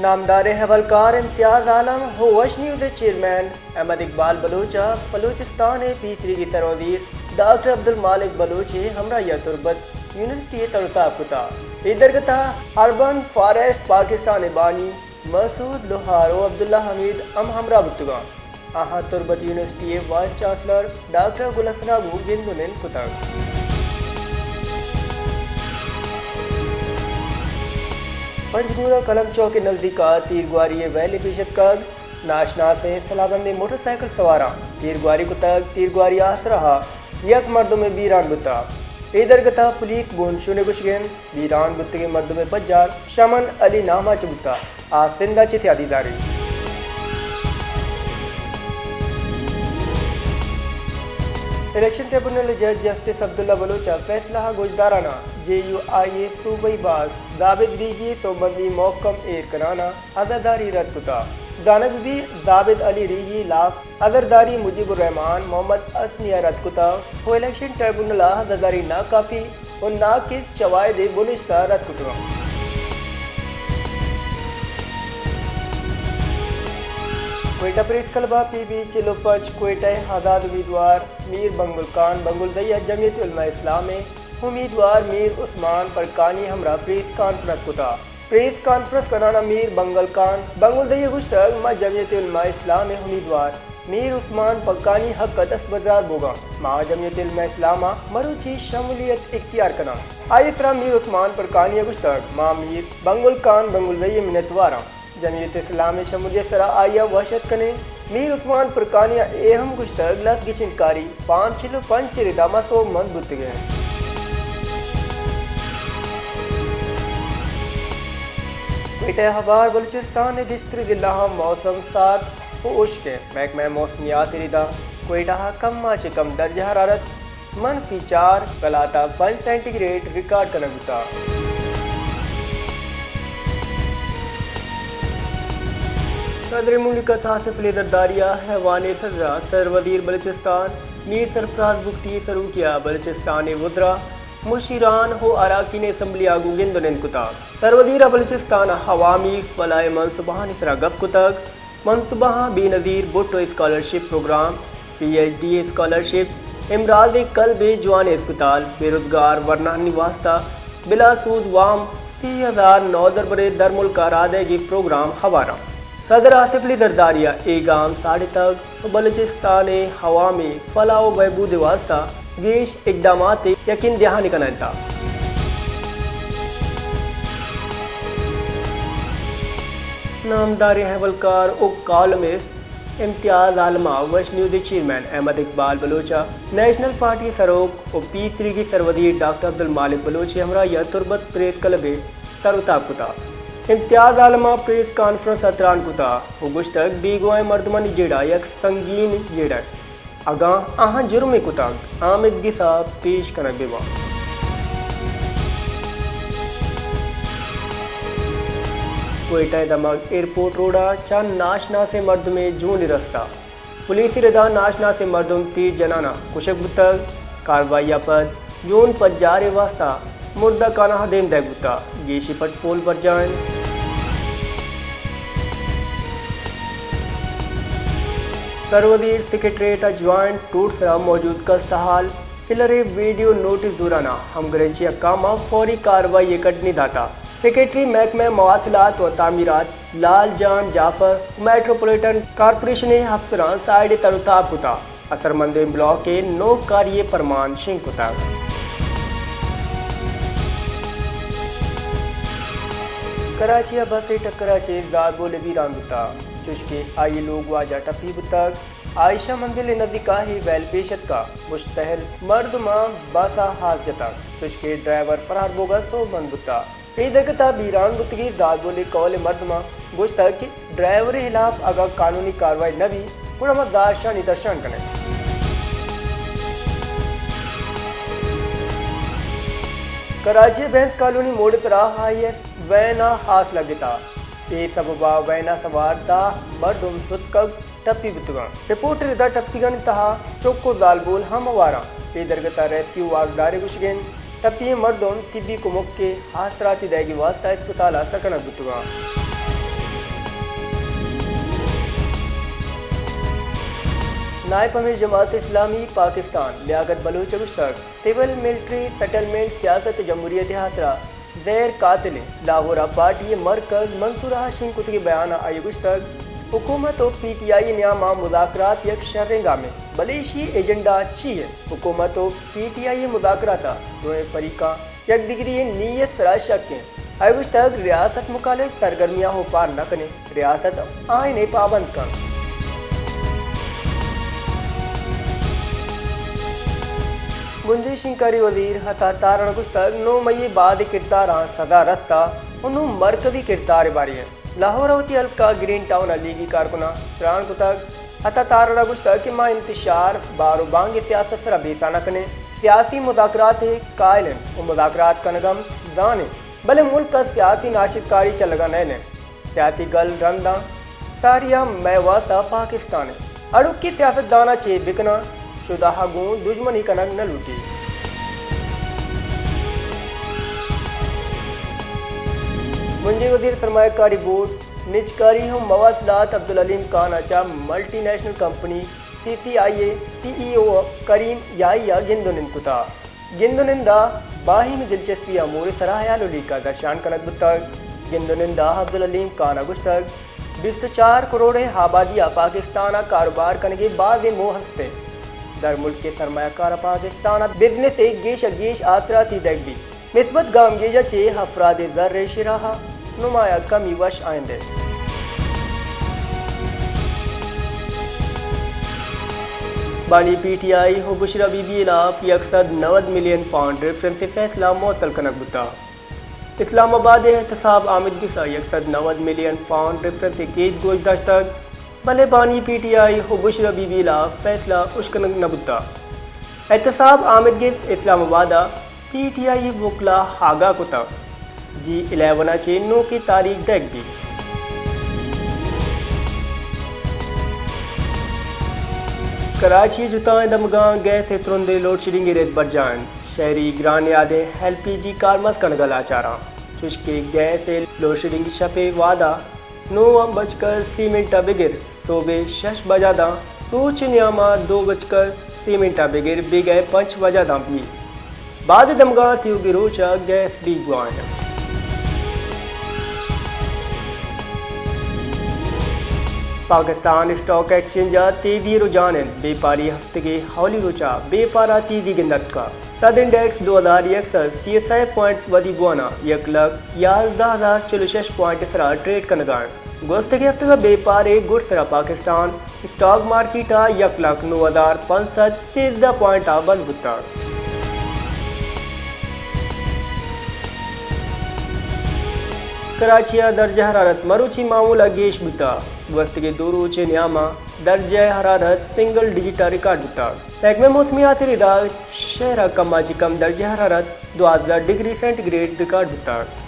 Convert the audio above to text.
نامداریں اھوالکار امتیاز عالم ءُ وش نیوز ءِ چیئرمین احمد اقبال بلوچ ءَ بلوچستان ءِ پیسریگیں سروزیر ڈاکٹر عبدالمالک بلوچ ءِ ھمراھی ءَ تربت یونیورسٹی ءَ تر ءُ تاب کتگ۔ اے درگت ءَ اربن فاریسٹ پاکستان ءِ بانی مسعود لوھار ءُ عبداللہ حمید ھم ھمراہ بوتگ اَنت۔ آھاں تربت یونیورسٹی ءِ وائس چانسلر ڈاکٹر گل حسن ءَ گوں گند ءُ نند کتگ۔ پنجگور ءِ قلم چوک ءِ نزیک ءَ تیرگواری ءِ ویلے پیش اتکگ۔ ناشناسیں سلاہ بندیں موٹر سائیکل سواراں تیرگواری کتگ۔ تیرگواری ءِ آسرا ءَ یک مردمے بیران بوتگ۔ اے درگت ءَ پولیس بونشون ءَ گوشگ اِنت، بیران بوتگیں مردم ءِ پجار شمن علی نام ءَ چہ بوتگ۔ آ سندھ ءَ چہ سیادی زاریت۔ الیکشن ٹریبونل ءِ جج جسٹس عبداللہ بلوچ ءَ فیصلہ ءَ گوشداران ءَ جے یو آئی ءِ صوبائی باسک زابد ریگی ءِ سوبمندی مھکم ایر کنان ءَ عزاداری رد کتگ۔ زانگ بہ بیت، زابد علی ریگی ءِ ھلاپ عزاداری مجیب الرحمان محمد حسنی ءَ رد کتگ ءُ الیکشن ٹریبونل ءَ عزاداری ناکافی ءُ ناقص شواھد ءِ بنشت ءَ رد کتگ اَنت۔ کوئٹہ پریس کلب ءَ پی بی چل ءُ پنچ کوئٹہ ءِ آزاد امیدوار میر بنگل خان بنگلزئی ءَ جمعیت علماء اسلام ءِ امیدوار میر عثمان پرکانی ءِ ھمراہ پریس کانفرنس کتگ۔ پریس کانفرنس کنان ءَ میر بنگل خان بنگلزئی ءَ گوشتگ، ما جمعیت علماء اسلام ءِ امیدوار میر عثمان پرکانی ءِ حق ءَ دست بدرار بوگ ءَ آں۔ ما جمعیت علماء اسلام ءَ مروچی شمولیت اختیار کناں۔ آئی ءِ سرا میر عثمان پرکانی ءَ گوشتگ، ما میر بنگل خان بنگلزئی ءِ منتوار آں۔ جمعیت اسلام ءِ شمولیت ءِ سرا آئی ءَ وش اتک کنیں۔ میر عثمان پرکانی ءَ اے ھم گوشتگ، لس گچین کاری فارم چل ءُ پنچ ءِ رد ءَ ما سوبمند بوتگ ایں۔ کوئٹہ ءِ ھبر، بلوچستان ءِ گیشتریں ضلعاں موسم سارد ءُ ھشک اِنت۔ محکمہ موسمیات ءِ رد ءَ کوئٹہ ءَ کم ءَ چہ کم درجہ حرارت منفی چار، کلات ءَ پنچ سینٹی گریڈ ریکارڈ کنگ بوتگ۔ صدر مملکت آصف علی زرداری ءَ ایوان صدر ءَ سروزیر بلوچستان میر سرفراز بگٹی ءِ سروکی ءَ بلوچستان ءِ وزراء، مشیران ءُ اراکین اسمبلی ءَ گوں گند ءُ نند کتگ۔ سروزیر ءَ بلوچستان ءِ عوامی فلاح ءِ منصوبہانی سرا گپ کتگ۔ منصوبہاں Benazir Bhutto scholarship program, P H D scholarship, امراض قلب ءِ جوانیں اسپتال، بے روزگار ورناہانی واستہ بلا سود وام سی ہزار نودربرے درملک ءَ راہ دئیگی پروگرام ہوار اَنت۔ صدر آصف علی زرداری ءَ اے گام ساڑتگ ءُ بلوچستان ءِ عوامی فلاح ءُ بہبود ءِ واستہ گیش اقدامات ءِ یقین دہانی کنائینتگ۔ نامداریں احوالکار ءُ کالمسٹ امتیاز عالم ءَ وش نیوز ءِ چیئرمین احمد اقبال بلوچ ءَ نیشنل پارٹی ءِ سروک ءُ پیسریگیں سروزیر ڈاکٹر عبدالمالک بلوچ ءِ ہمراہی ءَ تربت پریس کلب ءَ تر ءُ تاب کتگ۔ امتیاز عالم ءَ پریس کانفرنس ءَ تران کتگ ءُ گوشتگ، بیگواہیں مردمانی جیڑہ یک سنگین جیڑہ، اگاں آہاں جرمے کتگ، آمیدگس ءَ پیش کنگ بہ بنت۔ کوئٹہ ءِ دمگ ایئرپورٹ روڈ ءَ چہ ناشناسیں مردمے جونے رستہ۔ پولیس ءِ رد ءَ ناشناسیں مردم تیر جنان ءَ کشگ بوتگ۔ کاروائی ءَ پد جون پجار ءِ واستہ مردہ کانہ ءَ دیم دئیگ بوتگ۔ گیشیں پٹ پول برجاہ اِنت۔ سروزیر سیکرٹریٹ ءِ جوائنٹ ٹوٹ سرا موجود کستحال پلر ءِ ویڈیو نوٹس زوران ءَ ہمگرنچی حکام ءَ فوری کاروائی ءِ کڈنی داتگ۔ سیکرٹری محکمہ مواصلات ءُ تعمیرات لال جان جعفر ءُ میٹروپولیٹن کارپوریشن ءِ افسراں سائیڈ ءَ تر ءُ تاب کتگ۔ اثرمندیں بلاک ءِ نوکاری ءِ پرمان شنگ کتگ۔ کراچی ءَ بس ءِ ٹکر ءَ چہ زالبولے بیران بوتگ، چوشکہ آئی ءِ لوگ واجہ ٹپی بوتگ۔ عائشہ مندل ءِ نزیک ءَ اے ویل پیش اتکگ، مشتعل مردماں بس ءَ آس جتگ، چوشکہ ڈرائیور فرار بوگ ءَ سوبمند بوتگ۔ اے درگت ءَ بیران بوتگیں زالبول ءِ کہول ءِ مردماں گوشتگ کہ ڈرائیور ءِ ہلاپ اگاں قانونی کاروائی نہ بیت، گڑا ما زہرشانی درشان کنیں۔ کراچی ءِ بینس کالونی موڑ ءِ سرا آئی ایس وین ءَ آس لگتگ۔ اے سبب ءَ وین ءَ سوار دہ مردم ستکگ ٹپی بوتگ اَنت۔ رپورٹ ءِ رد ءَ ٹپیگانی تہا چک ءُ زالبول ہم ہوار اَنت۔ اے درگت ءَ ریسکیو واکدار ءِ گوشگ اِنت، ٹپی ئیں مردم طبی کمک ءِ آسراتی دئیگ ءِ واستہ ہسپتال ءَ سر کنگ بوتگ اَنت۔ نائب امیر جماعت اسلامی پاکستان لیاقت بلوچ ء گوشتگ، سول ملٹری سیٹلمنٹ سیاست جمہوریت ء ہاترا زہر قاتل انت۔ لاہور ء پارٹی ء مرکز منصور ء شنگ کتگیں بیان ء آئی ء گوشتگ، حکومت ء پی ٹی آئی ء نیام ء مذاکرات یک شریں گامے، بلے ایشی ء ایجنڈا چی انت؟ حکومت ء پی ٹی آئی ء مذاکرات ء دوئیں فریقاں یک دگری ء نیت سرا شک انت۔ آئی ء گوشتگ، ریاست مخالف سرگرمیاں اوپار نہ کنیں، ریاست آئین ء پابند کنت۔ بنجی شنگکاری وزیر عطا تارڑ ء گوشتگ، نو مئی ء بعد کرداراں سزا رستہ و نوں مرکزی کردار ء باری انت۔ لاہور ء وتی ہلک ء گرین ٹاؤن ء لیگی کارکناں تران کتگ۔ عطا تارڑ ء گوشتگ کہ ما انتشار، بار و بانگ ء سیاست ء سرا بیسہ نہ کنیں، سیاسی مذاکرات ء قائل انت و مذاکرات کنگ ہم زان انت، بلے ملک ء سیاسی ناشتکاری چلگ ء نئیل انت۔ سیاسی گل رنداں ساری ء مئے واستہ پاکستان انت۔ اڑوکی سیاستدان ء چے بکناں، شدہ ء گوں دژمنی کنگ نہ لوٹی۔ بنجی وزیر سرمایہ کاری بورڈ، نجکاری و مواصلات عبدالعلیم خان ء چہ ملٹی نیشنل کمپنی سی سی آئی ء سی ای او کریم یائی ء گند و نند کتا۔ گند و نند ء باہمی دلچسپی امور ء سرا ہیال و لیکہ درشان کنگ بوتگ۔ گند و نند ء عبدالعلیم خان ء گوشتگ، بیست و چار کروڑ ء آبادی ء پاکستان ء کاروبار کنگ ء بازیں موہ ہست انت۔ درملک ء سرمایہ کار ء پاکستان ء بزنس ء گیش ء گیش آسراتی دئیگ بیت۔ مثبت گامگیج ء چہ افراد ء زر ء شرح ء نمایاں کمی وش آیندہ۔ بانی پی ٹی آئی و بشرا بی بی ہلاپ یک سد نود ملین پاؤنڈ ریفرنس ء فیصلہ معطل کنگ بوتگ۔ اسلام آباد ء احتساب آمدگس ء یک سد نود ملین پاؤنڈ ریفرنس ء کیس گوش داشتگ، بلے بانی پی ٹی آئی و بشرا بی بی ہلاپ فیصلہ اشکنگ نہ بوتگ۔ احتساب آمدگس اسلام آباد ء پی ٹی آئی ء وکلا آگاہ کتگ، جی الیون ء چہ نوکیں تاریخ دئیگ بیت۔ کراچی ء جتائیں دمگاں گیس ء ترندیں لوڈشیڈنگ ء رد برجاہ انت۔ شہری گران نیادیں ایل پی جی کارمرز کنگ ء لاچاراں، چوشکہ گیس ء لوڈشیڈنگ شپ ء وہد ء نو بجکر سی منٹ ء بگر سہب ء شش بجا داں، روچ ء نیام ء دو بجکر سی منٹ ء بگر بیگہ ء پنچ بجا داں بیت۔ بعد ء دمگاں تیوگیں روچ ء گیس بیگ بوان انت۔ پاکستان اسٹاک ایکسچینج ء تیزی ء رجحان انت۔ بیپاری ہفتگے اولی روچ ء بیپار ء تیزی گند اتکگ۔ سد انڈیکس دو ہزار یک سد سی ء سئے پوائنٹ ودی بوان ء یک لکھ یازدہ ہزار چل ء شش پوائنٹ ء سرا ٹریڈ کنگ ء انت۔ گوستگیں ہفتگ ء بیپار ء گڈ سرا پاکستان اسٹاک مارکیٹ ء یک لکھ نو ہزار پنچ سد سیزدہ پوائنٹ ء بند بوتگ۔ کراچی ء درجہ حرارت مروچی معمول ء گیش بوتگ۔ گوستگیں دو روچ ء نیام ء درجہ حرارت سنگل ڈیجٹ ء ریکارڈ بوتگ۔ محکمہ موسمیات ء رداگ شہر ء کم ء چہ کم درجہ حرارت دوازدہ ڈگری سینٹی گریڈ ریکارڈ بوتگ۔